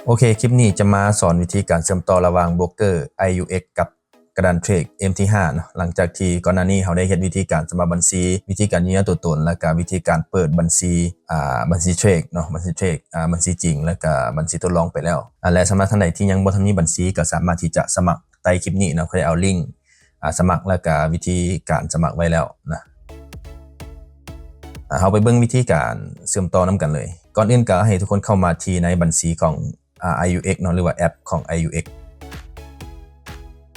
ໂອເຄ ຄລິບນີ້ຈະມາສອນວິທີການເຊື່ອມຕໍ່ລະຫວ່າງໂບຣກເກີ ໄອຢູເອັກ ກັບກະດານເທຣດ ເອັມທີຫ້າ ເນາະ. ຫຼັງຈາກທີ່ກ່ອນໜ້ານີ້ເຮົາໄດ້ເຮັດວິທີການສະໝັກບັນຊີ, ວິທີການຢືນຢັນຕົວຕົນ ແລະກະວິທີການເປີດບັນຊີ ອາ ບັນຊີເທຣດເນາະ, ບັນຊີເທຣດ ອາ ບັນຊີຈິງ ແລະກະບັນຊີທົດລອງໄປແລ້ວ. ອາ ແລະສຳລັບທ່ານໃດທີ່ຍັງບໍ່ທັນມີບັນຊີ ກໍສາມາດທີ່ຈະສະໝັກໃຕ້ຄລິບນີ້ເນາະ, ຂ້ອຍໄດ້ເອົາລິງ ອາ ສະໝັກ ແລະກະວິທີການສະໝັກໄວ້ແລ້ວນະ. ອາ ເຮົາໄປເບິ່ງວິທີການເຊື່ອມຕໍ່ນຳກັນເລີຍ. ກ່ອນອື່ນກໍໃຫ້ທຸກຄົນເຂົ້າມາທີ່ໃນບັນຊີຂອງ ອາ ໄອຢູເອັກ ເນາະ ຫຼືວ່າແອັບຂອງ ໄອຢູເອັກ.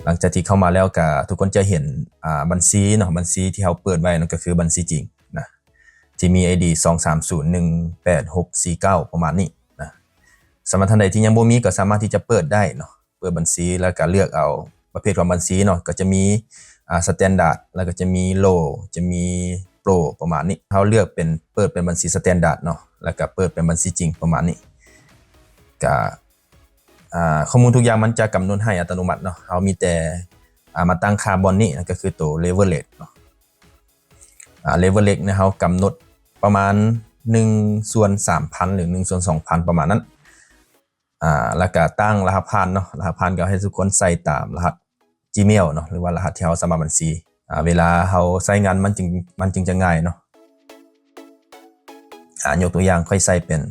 ຫຼັງຈາກທີ່ເຂົ້າມາແລ້ວກໍທຸກຄົນຈະເຫັນ ອາ ບັນຊີເນາະ, ບັນຊີທີ່ເຮົາເປີດໄວ້ນັ້ນກໍຄືບັນຊີຈິງນະ ທີ່ມີໄອດີ ສອງສາມສູນໜຶ່ງແປດຫົກສີ່ເກົ້າ ປະມານນີ້ນະ. ສຳລັບທ່ານໃດທີ່ຍັງບໍ່ມີກໍສາມາດທີ່ຈະເປີດໄດ້ເນາະ, ເປີດບັນຊີແລ້ວກໍເລືອກເອົາປະເພດຂອງບັນຊີເນາະ, ກໍຈະມີ ອາ ສະແຕນດາດ ແລ້ວກໍຈະມີໂລ ຈະມີໂປຣ ປະມານນີ້. ເຮົາເລືອກເປັນ ເປີດເປັນບັນຊີສະແຕນດາດເນາະ ແລ້ວກໍເປີດເປັນບັນຊີຈິງ ປະມານນີ້. ກະ ອາ ຂໍ້ມູນທຸກຢ່າງມັນຈະກຳນົດໃຫ້ອັດຕະໂນມັດເນາະ, ເຮົາມີແຕ່ ອາ ມາຕັ້ງຄ່າບ່ອນນີ້ ກໍຄືໂຕເລເວີເຣຈເນາະ. ອາ ເລເວີເຣຈເນຍ ເຮົາກຳນົດປະມານໜຶ່ງສ່ວນສາມພັນ ຫຼື ໜຶ່ງສ່ວນສອງພັນ ປະມານນັ້ນ. ອາ ແລ້ວກະຕັ້ງລະຫັດຜ່ານເນາະ, ລະຫັດຜ່ານກໍໃຫ້ທຸກຄົນໃສ່ຕາມລະຫັດ Gmail ເນາະ ຫຼືວ່າລະຫັດທີ່ເຮົາສະໝັກບັນຊີ. ອາ ເວລາເຮົາໃຊ້ງານມັນຈຶ່ງ ມັນຈຶ່ງຈະງ່າຍເນາະ. ອາ ຍົກຕົວຢ່າງ ຂ້ອຍໃສ່ເປັນ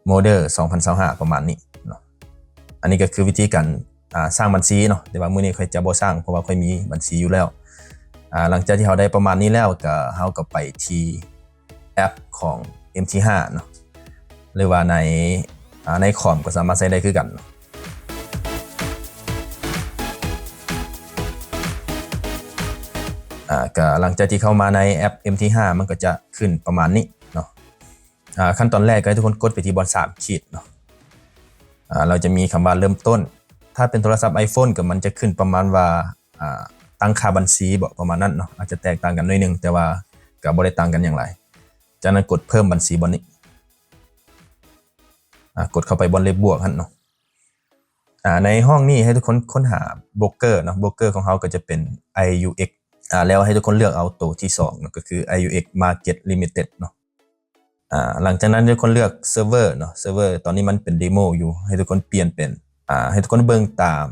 ໂມເດີ ສອງພັນຊາວຫ້າ ປະມານນີ້ເນາະ. ອັນນີ້ກໍຄືວິທີການ ອາ ສ້າງບັນຊີເນາະ, ແຕ່ວ່າມື້ນີ້ຂ້ອຍຈະບໍ່ສ້າງ ເພາະວ່າຂ້ອຍມີບັນຊີຢູ່ແລ້ວ. ອາ ຫຼັງຈາກທີ່ເຮົາໄດ້ປະມານນີ້ແລ້ວ ກໍເຮົາກໍໄປທີ່ ແອັບຂອງ ເອັມທີຫ້າ ເນາະ ຫຼືວ່າໃນ ອາ ໃນຄອມກໍສາມາດໃຊ້ໄດ້ຄືກັນເນາະ. ອາ ກໍຫຼັງຈາກທີ່ເຂົ້າມາໃນແອັບ ເອັມທີຫ້າ ມັນກໍຈະຂຶ້ນປະມານນີ້ເນາະ. ອາ ຂັ້ນຕອນແລກກໍໃຫ້ທຸກຄົນກົດໄປທີ່ບ່ອນສາມຂີດເນາະ. ອາ ເຮົາຈະມີຄຳວ່າເລີ່ມຕົ້ນ. ຖ້າເປັນໂທລະສັບ iPhone ກໍມັນຈະຂຶ້ນປະມານວ່າ ອາ ຕັ້ງຄ່າບັນຊີບໍ ປະມານນັ້ນເນາະ, ອາດຈະແຕກຕ່າງກັນໜ້ອຍໜຶ່ງ ແຕ່ວ່າກໍບໍ່ໄດ້ຕ່າງກັນຫຍັງຫຼາຍ. ຈາກນັ້ນກົດເພີ່ມບັນຊີບ່ອນນີ້. ອາ ກົດເຂົ້າໄປບ່ອນເລກບວກຫັ້ນເນາະ. ອາ ໃນຫ້ອງນີ້ໃຫ້ທຸກຄົນຄົ້ນຫາໂບຣກເກີເນາະ, ໂບຣກເກີຂອງເຮົາກໍຈະເປັນ ໄອຢູເອັກ. ອາ ແລ້ວໃຫ້ທຸກຄົນເລືອກເອົາໂຕທີສອງເນາະ, ກໍຄື ໄອຢູເອັກ Market Limited ເນາະ. ອາ ຫຼັງຈາກນັ້ນໃຫ້ທຸກຄົນເລືອກເຊີເວີເນາະ, ເຊີເວີຕອນນີ້ມັນເປັນເດໂມຢູ່, ໃຫ້ທຸກຄົນປ່ຽນເປັນ ອາ ໃຫ້ທຸກຄົນເບິ່ງຕາມ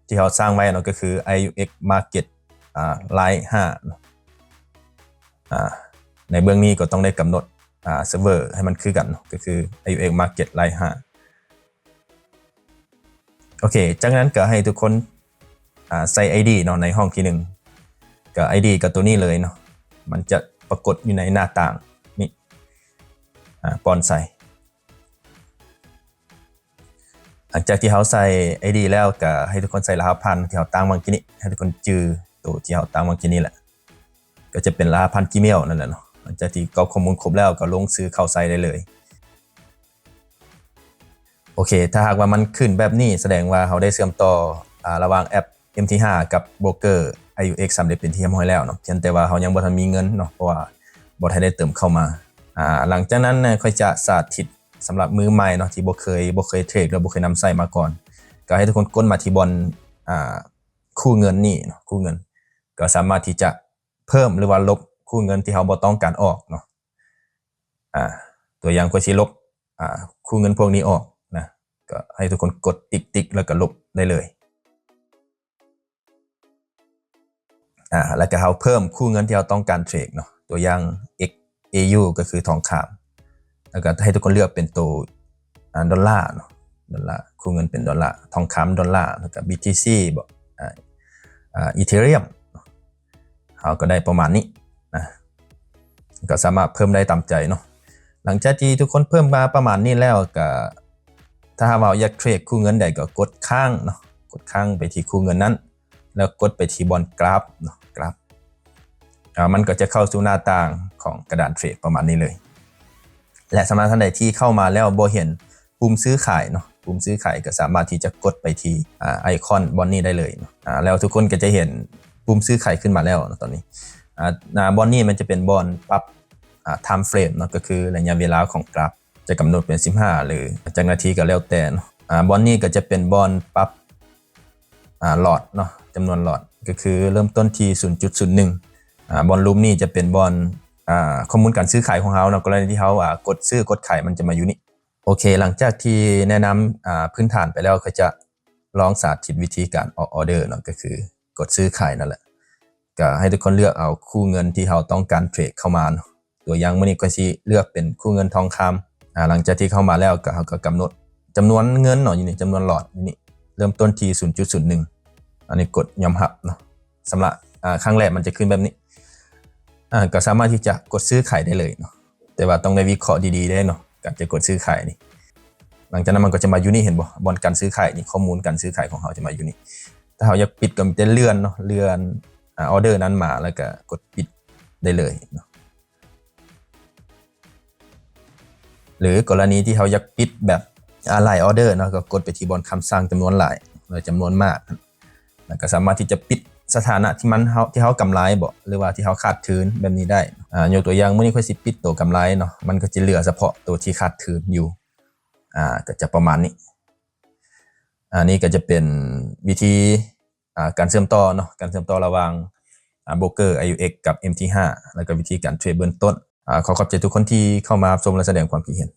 ທີ່ເຮົາສ້າງໄວ້ເນາະ, ກໍຄື ໄອຢູເອັກ Market ອາ Lite ຫ້າເນາະ. ອາ ໃນເບື້ອງນີ້ກໍຕ້ອງໄດ້ກຳນົດ ອາ ເຊີເວີໃຫ້ມັນຄືກັນເນາະ, ກໍຄື ໄອຢູເອັກ Market Lite ຫ້າ. ໂອເຄ ຈາກນັ້ນກໍໃຫ້ທຸກຄົນ ອາ ໃສ່ໄອດີເນາະ ໃນຫ້ອງທີໜຶ່ງ, ກໍໄອດີກໍຕົວນີ້ເລີຍເນາະ, ມັນຈະປາກົດຢູ່ໃນໜ້າຕ່າງນີ້ ອາ ປ້ອນໃສ່. ຫຼັງຈາກທີ່ເຮົາໃສ່ໄອດີແລ້ວ ກໍໃຫ້ທຸກຄົນໃສ່ລະຫັດຜ່ານທີ່ເຮົາຕັ້ງຫວ່າງກີ້ນີ້, ໃຫ້ທຸກຄົນຈື່ໂຕທີ່ເຮົາຕັ້ງຫວ່າງກີ້ນີ້ແຫຼະ. ກໍຈະເປັນລະຫັດຜ່ານ Gmail ນັ້ນແຫຼະເນາະ. ຫຼັງຈາກທີ່ກອກຂໍ້ມູນຄົບແລ້ວ ກໍລົງຊື່ເຂົ້າໃສ່ໄດ້ເລີຍ. ໂອເຄ ຖ້າຫາກວ່າມັນຂຶ້ນແບບນີ້ ສະແດງວ່າເຮົາໄດ້ເຊື່ອມຕໍ່ ອາ ລະຫວ່າງແອັບ ເອັມທີຫ້າ ກັບໂບຣກເກີ ໄອຢູເອັກ ສຳເລັດເປັນທີ່ຮຽບຮ້ອຍແລ້ວເນາະ, ພຽງແຕ່ວ່າເຮົາຍັງບໍ່ທັນມີເງິນເນາະ ເພາະວ່າບໍ່ທັນໄດ້ເຕີມເຂົ້າມາ. ອາ ຫຼັງຈາກນັ້ນນະ ຂ້ອຍຈະສາທິດສຳລັບມືໃໝ່ເນາະ ທີ່ບໍ່ເຄີຍ ບໍ່ເຄີຍເທຣດ ຫຼືບໍ່ເຄີຍນຳໃຊ້ມາກ່ອນ, ກໍໃຫ້ທຸກຄົນກົດມາທີ່ບ່ອນ ອາ ຄູ່ເງິນນີ້ເນາະ, ຄູ່ເງິນ ກໍສາມາດທີ່ຈະເພີ່ມ ຫຼືວ່າລົບຄູ່ເງິນທີ່ເຮົາບໍ່ຕ້ອງການອອກເນາະ. ອາ ຕົວຢ່າງຂ້ອຍຊິລົບ ອາ ຄູ່ເງິນພວກນີ້ອອກນະ, ກໍໃຫ້ທຸກຄົນກົດຕິກໆ ແລ້ວກໍລົບໄດ້ເລີຍ. ອາ ແລ້ວກໍເຮົາເພີ່ມຄູ່ເງິນທີ່ເຮົາຕ້ອງການເທຣດເນາະ, ຕົວຢ່າງ ເອັກ ເອຢູ ກໍຄືທອງຄຳ, ແລ້ວກໍໃຫ້ທຸກຄົນເລືອກເປັນໂຕ ອາ ດອນລາເນາະ, ດອນລາ, ຄູ່ເງິນເປັນດອນລາ, ທອງຄຳດອນລາ, ແລ້ວກໍ ບີ ທີ ຊີ ບໍ ອາ ອາ ອີເທຣຽມເນາະ. ເຮົາກໍໄດ້ປະມານນີ້ນະ, ກໍສາມາດເພີ່ມໄດ້ຕາມໃຈເນາະ. ຫຼັງຈາກທີ່ທຸກຄົນເພີ່ມມາປະມານນີ້ແລ້ວ ກໍຖ້າຫາກວ່າຢາກເທຣດຄູ່ເງິນໃດ ກໍກົດຄ້າງເນາະ, ກົດຄ້າງໄປທີ່ຄູ່ເງິນນັ້ນ ແລ້ວກົດໄປທີ່ບ່ອນກຣາຟເນາະ, ກຣາຟ ອາ ມັນກໍຈະເຂົ້າສູ່ໜ້າຕ່າງຂອງກະດານເທຣດປະມານນີ້ເລີຍ. ແລະ ສຳລັບທ່ານໃດທີ່ເຂົ້າມາແລ້ວບໍ່ເຫັນປຸ່ມຊື້ຂາຍເນາະ, ປຸ່ມຊື້ຂາຍກໍສາມາດທີ່ຈະກົດໄປທີ່ ອາ ໄອຄອນບ່ອນນີ້ໄດ້ເລີຍເນາະ. ອາ ແລ້ວທຸກຄົນກໍຈະເຫັນປຸ່ມຊື້ຂາຍຂຶ້ນມາແລ້ວເນາະຕອນນີ້. ອາ ບ່ອນນີ້ມັນຈະເປັນບ່ອນປັບ ອາ ທາມເຟຣມເນາະ, ກໍຄືໄລຍະເວລາຂອງກຣາຟ ຈະກຳນົດເປັນສິບຫ້າ ຫຼື ຈັກນາທີກໍແລ້ວແຕ່ເນາະ. ອາ ບ່ອນນີ້ກໍຈະເປັນບ່ອນປັບ ອາ ຫຼອດເນາະ, ຈຳນວນຫຼອດ ກໍຄືເລີ່ມຕົ້ນທີ່ ສູນຈຸດສູນໜຶ່ງ. ອາ ບ່ອນລຸ່ມນີ້ຈະເປັນບ່ອນ ອາ ຂໍ້ມູນການຊື້ຂາຍຂອງເຮົາເນາະ, ກໍລະນີທີ່ເຮົາ ອາ ກົດຊື້ກົດຂາຍ ມັນຈະມາຢູ່ນີ້. ໂອເຄ ຫຼັງຈາກທີ່ແນະນຳ ອ່າ ພື້ນຖານໄປແລ້ວ ກໍຈະລອງສາທິດວິທີການອອກອອເດີເນາະ ກໍຄືກົດຊື້ຂາຍນັ້ນແຫຼະ. ກໍໃຫ້ທຸກຄົນເລືອກເອົາຄູ່ເງິນທີ່ເຮົາຕ້ອງການເທຣດເຂົ້າມາເນາະ. ຕົວຢ່າງມື້ນີ້ຂ້ອຍຊິເລືອກເປັນຄູ່ເງິນທອງຄຳ. ອ່າ ຫຼັງຈາກທີ່ເຂົ້າມາແລ້ວ ກໍເຮົາກໍກຳນົດຈຳນວນເງິນເນາະ ຢູ່ນີ້ ຈຳນວນຫຼອດຢູ່ນີ້ ເລີ່ມຕົ້ນທີ່ ສູນຈຸດສູນໜຶ່ງ ອັນນີ້ກົດຍອມຮັບເນາະ. ຊຳລະ ອ່າ ຄັ້ງແລກມັນຈະຂຶ້ນແບບນີ້ ອ່າ ກໍສາມາດທີ່ຈະກົດຊື້ຂາຍໄດ້ເລີຍເນາະ. ແຕ່ວ່າຕ້ອງໄດ້ວິເຄາະດີໆເດ້ເນາະ ການຈະກົດຊື້ຂາຍນີ້. ຫຼັງຈາກນັ້ນມັນກໍຈະມາຢູ່ນີ້ ເຫັນບໍ່? ບ່ອນການຊື້ຂາຍນີ້ ຂໍ້ມູນການຊື້ຂາຍຂອງເຮົາຈະມາຢູ່ນີ້. ຖ້າເຮົາຢາກປິດກໍມີແຕ່ເລື່ອນເນາະ ເລື່ອນ ອ່າ ອອເດີນັ້ນມາ ແລ້ວກໍກົດປິດໄດ້ເລີຍເນາະ. ຫຼື ກໍລະນີທີ່ເຮົາຢາກປິດແບບ ອ່າ ຫຼາຍອອເດີເນາະ ກໍກົດໄປທີ່ບ່ອນຄຳສັ່ງຈຳນວນຫຼາຍ ຫຼື ຈຳນວນມາກ ແລ້ວກໍສາມາດທີ່ຈະປິດສະຖານະທີ່ມັນ ເຮົາ ທີ່ເຮົາກຳໄລບໍ ຫຼືວ່າທີ່ເຮົາຂາດທຶນແບບນີ້ໄດ້. ອ່າ ຍົກຕົວຢ່າງ ມື້ນີ້ຂ້ອຍຊິປິດໂຕກຳໄລເນາະ ມັນກໍຈະເຫຼືອສະເພາະໂຕທີ່ຂາດທຶນຢູ່. ອ່າ ກໍຈະປະມານນີ້. ອັນນີ້ກໍຈະເປັນວິທີ ອ່າ ການເຊື່ອມຕໍ່ເນາະ ການເຊື່ອມຕໍ່ລະຫວ່າງ ອ່າ ໂບຣກເກີ ໄອຢູເອັກ ກັບ ເອັມທີຫ້າ ແລ້ວກໍວິທີການເທຣດເບື້ອງຕົ້ນ. ອ່າ ຂໍຂອບໃຈທຸກຄົນທີ່ເຂົ້າມາຮັບຊົມ ແລະ ສະແດງຄວາມຄິດເຫັນ.